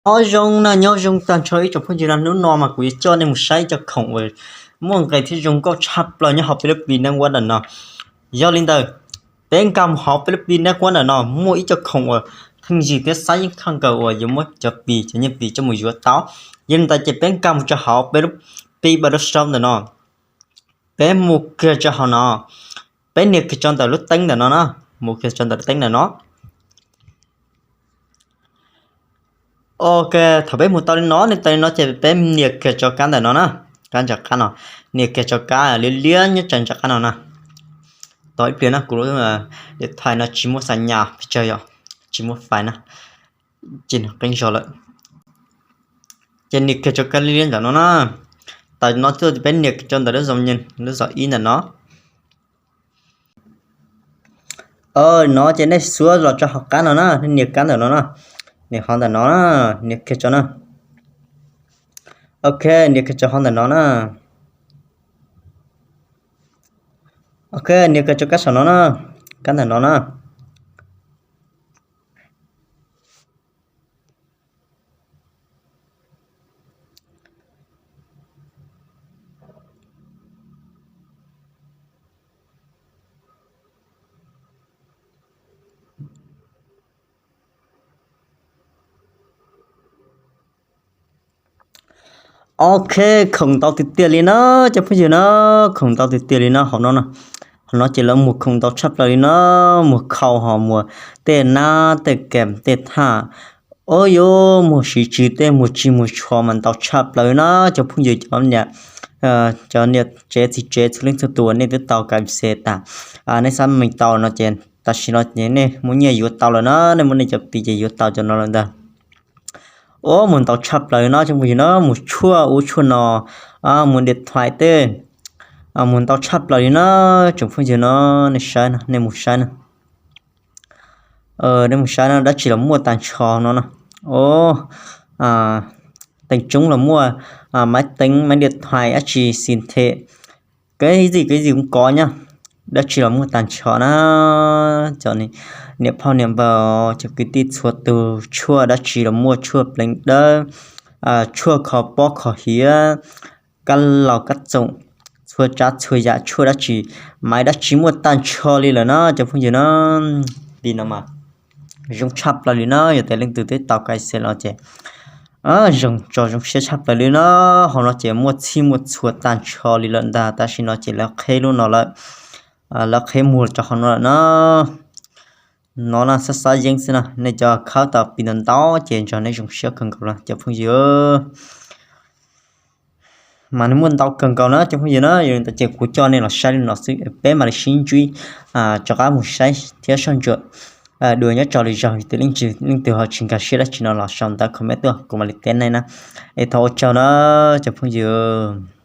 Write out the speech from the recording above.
Nyob zoo na, nyob zoo tag nrho ib tsoom phooj ywg na, hnub no mas kuv yuav coj nej mus saib ib co khoom uas muaj nqis thiab zoo nkauj tshaj plaws nyob hauv peb lub pi network ntawm no. Yog li ntawd, peb nkag mus hauv peb lub pi network ntawm no muaj ib co khoom uas pheej yig thiab xab yeeb kawg nkaus uas yuav muab cov pi, cov nyiaj pi coj mus yuav tau. Yog li ntawd ces peb nkag mus rau hauv peb lub pi Battle Shop ntawm no. Peb mus kiag rau hauv no, peb nias kiag rau ntawm lub teeb ntawm no na, mus kiag rau ntawm lub teeb ntawm no. Ok, thaum peb mus tau li no, nias tau li no ces peb nias kiag rau kab ntawm no na, kab ntawm qab no, nias kiag rau kab liab liab nyob rau ntawm qab no na. Tos ib pliag na, kuv lub điện thoại no tsis muaj xas nyas pes tsawg yom, tsis muaj fais na, ces nws qeeb zog lawm. Ces nias kiag rau kab liab liab ntawm no na. Tau no xwb ces peb nias kiag rau ntawm lub zos, lub zos ib ntawm no. No ces nej xuab los rau hauv qab no na, nej nias kab ntawm no na, nias hov ntawm no na, nias kiag rau na. Ok, nias kiag rau hov ntawm no na. Ok, nias kiag rau kab saum no na, kab ntawm no na. Ok, khoom ntau tiag tiag li na cov phooj ywg na, khoom ntau tiag tiag li na hauv no. Hauv no ces lawv muag khoom ntau tshaj plaws li na, muag khau ho muag tej nab tej kem tej thaj, o yuav muag siv tswv tej, muag tsig muag tshua mas ntau tshaj plaws na cov phooj ywg. Cov niam, cov niam tsev txiv tsev txhua leej txhua tus nej twb tau kav xe tas, nej xab meej tau no ces tam sim no ces nej muaj nyiaj yuav tau lawm na, nej muaj nej cov pi ces yuav tau cov no lawm ntag. O, muag ntau tshaj plaws li no cov phooj ywg na, muag tshuaj ub tshuaj no, muag điện thoại tej, muag ntau tshaj plaws li na tsoom phooj ywg no, nej saib no, nej mus saib na. Nej mus saib no dab tsi los muaj tag nrho no na. O, teev tsoob los muaj, máy tính, máy điện thoại dab tsi xin thẻ, cái gì cái gì cũng có nha, dab tsi los muaj tag nrho na. Cov niam phauj niam npawg cov kwv tij txhua tus, tshuaj dab tsi los muaj, tshuaj pleev dawb, tshuaj kho pob kho hiav, kab laus kab txoom, txhua tsav txhua yam tshuaj dab tsi, maiv dab tsi muaj tag nrho li lawm na cov phooj ywg na. Pi no mas zoo tshaj plaws li na, yog tias leej twg twb tau kav xe los ces zoo tso zoo siab tshaj plaws li na. Hauv no ces muaj txhij muaj txhua tag nrho li lawm ntag, tam sim no ces lawv qheb lub no lawm, lawv qheb muag rau hauv no lawm na. No na xab xab yeeb xwb na, nej cov khawb tau pi ntau ntau ces ntshe nej zoo siab kawg nkaus lawm cov phooj ywg. Mas nws muaj ntau kawg nkaus na cov phooj ywg na, yog li ntawd ces kuv coj nej los saib li no xwb, peb mam li sib ntsib rov qab mus saib thiab soj ntsuam dua nyob rau lwm zaus, yog tias leej twg ho tsis nkag siab dab tsi no los sau ntawv comment tuaj kuv mam li teb nej na. Es thov ua tsaug na cov phooj ywg.